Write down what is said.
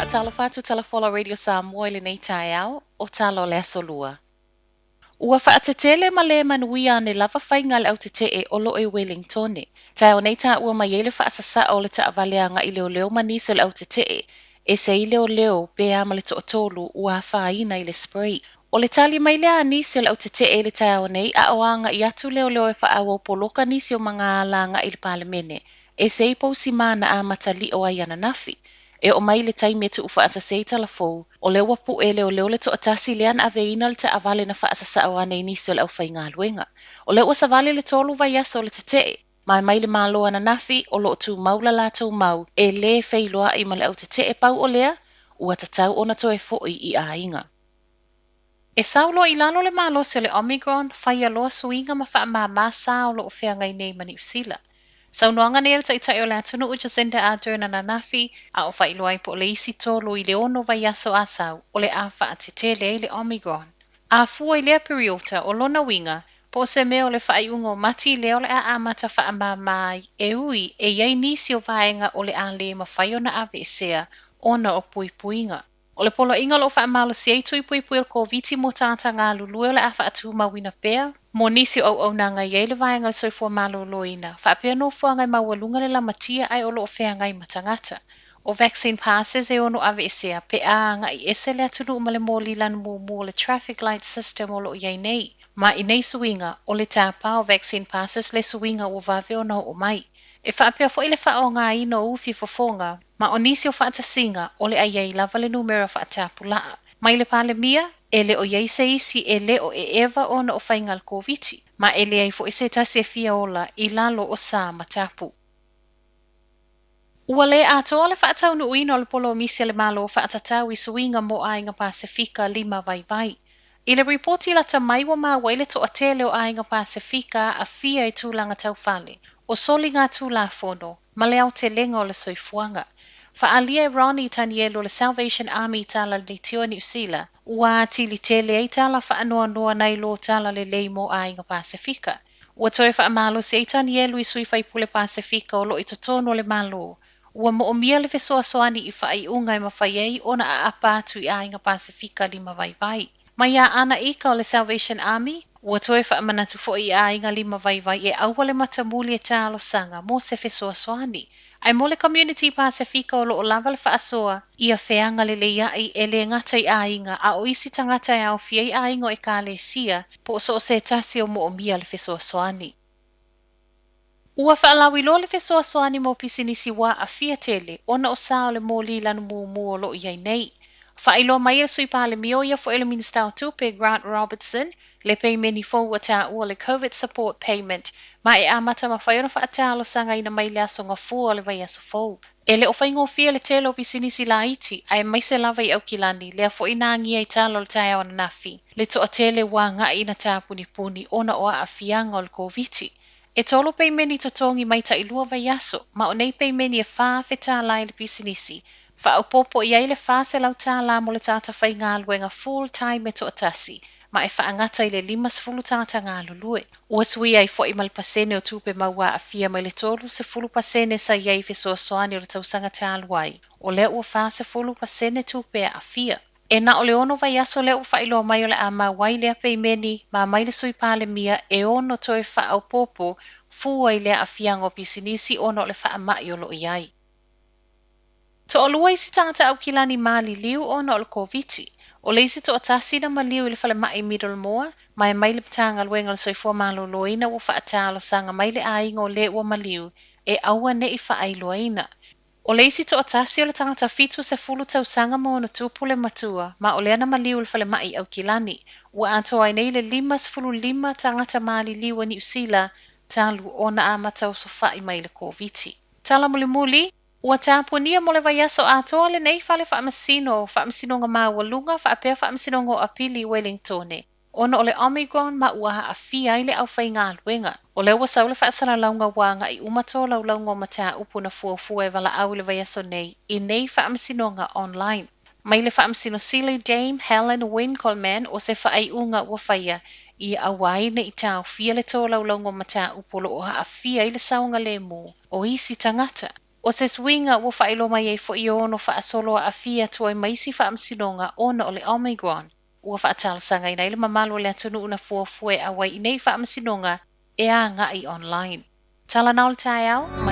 Faatalofa atu Talafola Radio Samoa i lenei taeao o tala o le Aso Lua. Ua faatetele ma le manuia ane lava faiga a le au tetee o lo o i Welingtone. Taeao nei taua mai ai le faasasao o le taavale agai leoleo ma nisi o le au tetee ese ai leoleo pe a ma le toatolu ua afaina i le spray. O le tali mai lea a nisi o le au tetee i le taeao nei a o agai atu leoleo e faaauau poloka nisi o magaala agai i le Palemene. Ese ai pousima na amata lio ai ananafi. E oo mai le taimi e tuufaatasi ai tala fou, o lea ua pue leoleo le toatasi lea na aveina le taavale na faasasao ane i nisi o le aufaigaluega. O lea ua savali le 3 vaiaso o le tetee. Mai mai le malo ananafi o loo tumau la latou mau e lē feiloai ma le au tetee pau o lea ua tatau ona toe fo'i i aiga. E sau loa i lalo le malosi o le Omicron, faia loa suiga ma faamāmā sa o loo feagai nei ma Niu Sila. Saunoaga nei a le taitai o le atunuu Jacinda Ardern ananafi a o faailoa ai po o le isi 3 i le 6 vaiaso a sau o le a faatetele ai le Omicron. A fua i lea piriota o lona uiga, po o se mea o le faaiuga o Mati lea o le a amata faamāmā ai e ui e i ai nisi o vaega o le a le mafai ona aveesea ona o puipuiga. O le poloaiga o loo faamalosi ai tui puipui o le Koviti mo tagata galulue o le a faatumauina pea mo nisi o auaunaga i ai le vaega o le soifua maloloina faapea nofoaga e maualuga le lamatia ae o loo feagai ma tagata. O vaccine passes e ono aveesea pe a agai ese le atunuu ma le moli lanu mumu o le traffic light system o loo i ai nei. Ma i nei suiga o le tāpā o vaccine passes le suiga ua vave ona oo mai. E faapea foi le faaaogaina o ufi fofoga ma o nisi o faatasiga o le a i ai lava le numera faatapulaa. Mai le Palemia, e le o i ai se isi e le o eeva ona o faiga a le Koviti, ma e leai foi se tasi e fia ola i lalo o sa ma tapu. Ua le atoa le faataunuuina o le polomisi a le Malo faatatau i suiga mo aiga Pasefika lima vaivai. I le ripoti lata mai ua maua ai le toatele o aiga Pasefika aafia i tulaga taufale, o soliga tulafono ma le aotelega o le soifuaga. Faaalia e Ronnie Tanielu o le Salvation Army tala le leitio Niu Sila, ua atili tele ai tala faanoanoa nai lo tala lelei mo aiga Pasefika. Ua toe faamalosi ai Tanielu i sui faipule Pasefika o loo i totonu o le Malo. Ua moomia le fesoasoani i faaiuga e mafai ai ona aapa atu i aiga Pasefika lima vaivai. Mai a ana ika o le Salvation Army, ua toe faamanatu foi i aiga lima vaivai e aua le matamuli e talosaga mo se fesoasoani. Ae mo le community Pasefika o loo lava le faasoa ia feaga lelei ai e le gata i aiga a o isi tagata e aofia ai aiga o ekalesia po o so o se tasi o moomia le fesoasoani. Ua faalauiloa le fesoasoani mo pisinisi ua aafia tele ona o sa o le moli lanu mumu o loo i ai nei. Faailoa mai e le sui Palemia o ia foi le Minista o Tupe Grant Robertson le peimeni fou ua taua le COVID Support Payment ma e amata mafai ona faatalosagaina mai le aso gafua o le vaiaso fou. E le o faigofie le tele o pisinisi laiti aemaise lava i Aukilani lea foi na agia i tala o le taeao ananafi le toatele ua agai ina tapunipuni ona o aafiaga o le Koviti. E 3 peimeni totogi mai tai 2 vaiaso, ma o nei peimeni e $4,000 i le pisinisi. Faaopoopo i ai le $400 mo le tagata faigaluega full time e toatasi, ma e faagata i le 50 tagata galulue. Ua suia ai foi ma le pasene o tupe maua aafia mai le 30% sa i ai fesoasoani o le tausaga talu ai. O lea ua 40% tupe aafia. E na o le 6 vaiaso lea ua faailoa mai o le a mau ai lea peimeni ma mai le sui Palemia e ono toe faaopoopo fua i le aafiaga o pisinisi ona o le faamai o loo i ai. Toalua isi tagata Aukilani maliliu ona o le Koviti. O le isi toatasi na maliu i le falemai Middlemore, ma e mai le Matagaluega o le Soifua Maloloina ua faatalosaga mai le aiga o le ua maliu e aua nei faailoaina. O le isi toatasi o le tagata 70 tausaga ma ona tupu le matua, ma o lea na maliu i le falemai Aukilani. Ua atoa ai nei le 55 tagata maliliu a Niu Sila talu ona amata osofai mai le Koviti. Tala mulimuli, ua tapunia mo le vaiaso atoa lenei fale faamasino, faamasinoga maualuga faapea faamasinoga o apili i Wellingtone. Ona o le Omicron ma ua aafia ai le aufaigaluega. O lea ua sau le faasalalauga ua agai uma tolaulauga o mataupu na fuafua e valaau i le vaiaso nei i nei faamasinoga online. Mai le faamasino sili Dame Helen Winkelmann o se faaiuga ua faia i aua ai nei taofia le tolaulauga o mataupu o loo aafia ai le saogalemu o isi tagata. O se suiga ua faailoa mai ai foi e ono faasolo aafia atu ai ma isi faamasinoga ona o le Omicron. Ua faatalosagaina ai le mamalu o le atunuu na fuafua e auai i nei faamasinoga e agai online. Talanoa le taeao mai.